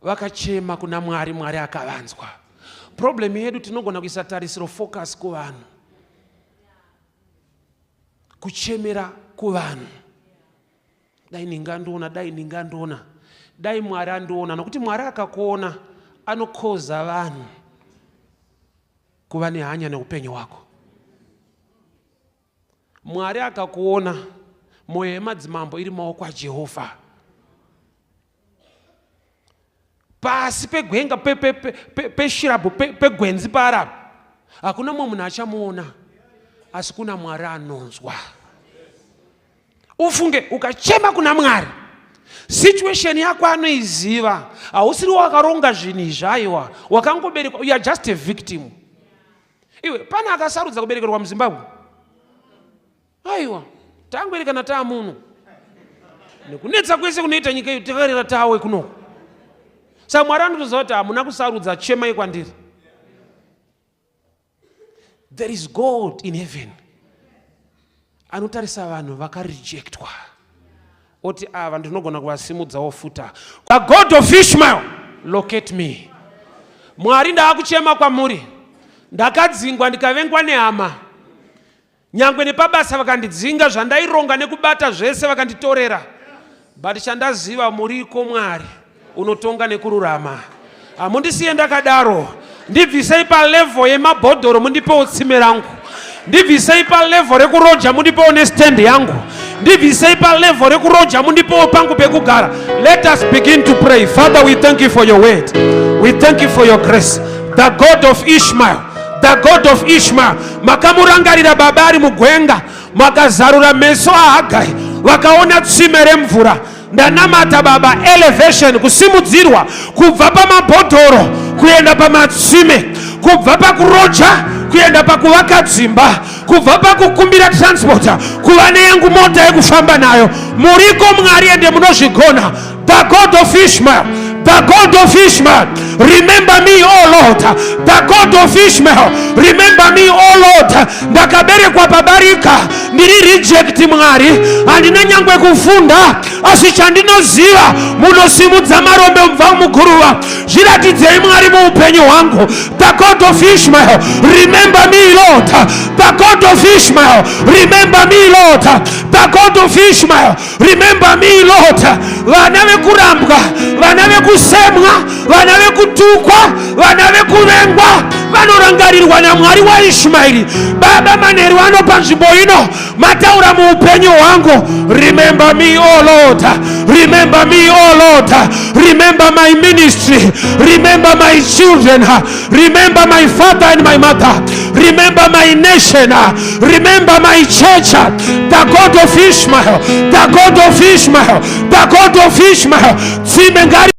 Vakachema kuna Mwari, Mwari akavanzwa. Problem yedu, tinogona kuisa tarisiro, focus kuvanhu, kuchemera kuvanhu. Dai ndingandiona, dai ndingandiona, dai Mwari andiona. Nokuti Mwari akakuona, anokoza vanhu kuva nehanya neupenyu hwako. Mwari akakuona, mwoyo yemadzimambo iri maoko aJehovha. Pasi pegwenga, peshrub, pegwenzi paarabhu, hakuna mumwe munhu achamuona, asi kuna Mwari anonzwa. Ufunge, ukachema kuna Mwari, situation yako anoiziva. Hausiri wakaronga zvinhu izvi, aiwa, wakangoberekwa. You are just a victim. Iwe, pane akasarudza kuberekerwa muZimbabwe? Aiwa, tangoerekana taamuno nekunetsa kwese kunoita nyika iyo, takarera tawe kunoko. Saka Mwari anotoziva kuti hamuna kusarudza, chemai kwandiri. There is God in heaven anotarisa vanhu vakarejectwa, oti, "Ava ndinogona kuvasimudzawo futa." The God of Ishmael, locate me. Mwari, ndaakuchema kwamuri. Ndakadzingwa, ndikavengwa nehama, nyangwe nepabasa vakandidzinga, zvandaironga nekubata zvese vakanditorera. But chandaziva, muriko Mwari unotonga nekururama. Hamundisiye ndakadaro. Ndibvisei palevel yemabhodhoro, mundipewo tsime rangu. Ndibvisei palevel rekuroja, mundipewo nestand yangu. Ndibvisei palevel rekuroja, mundipewo pangu pekugara. Let us begin to pray. Father, we thank you for your word. We thank you for your grace. The God of Ishmael, the God of Ishmael, makamurangarira baba ari mugwenga, makazarura meso aHagai, vakaona tsime remvura. Ndanamata Baba, elevation, kusimudzirwa kubva pamabhodhoro kuenda pamatsime, kubva pakuroja kuenda pakuvaka dzimba, kubva pakukumbira transport kuva neyangu mota yekufamba nayo. Muriko Mwari, ende munozvigona. The God of Ishmael, the God of Ishmael, remember me, O Lord. The God of Ishmael, remember me, O Lord. Ndakaberekwa pabarika, ndiri reject. Mwari, handina nyangwe kufunda, asi chandinoziva, munosimudza marombe mubva muguruva. Zviratidzei Mwari muupenyu hwangu. The God of Ishmael, remember me, Lord. The God of Ishmael, remember me, Lord. The God of Ishmael, remember me, Lord. Vana vekurambwa, vana vekusemwa, vana vekutukwa, vana vekuvengwa vanorangarirwa naMwari waIshmaeri. Baba, manheru ano panzvimbo ino mataura muupenyu hwangu. Remember me, O Lord. Remember me, O Lord. Remember my ministry. Remember my children. Remember my father and my mother. Remember my nation. Remember my church. The God of Ishmael, the God of Ishmael, the God of Ishmael, tsime ngari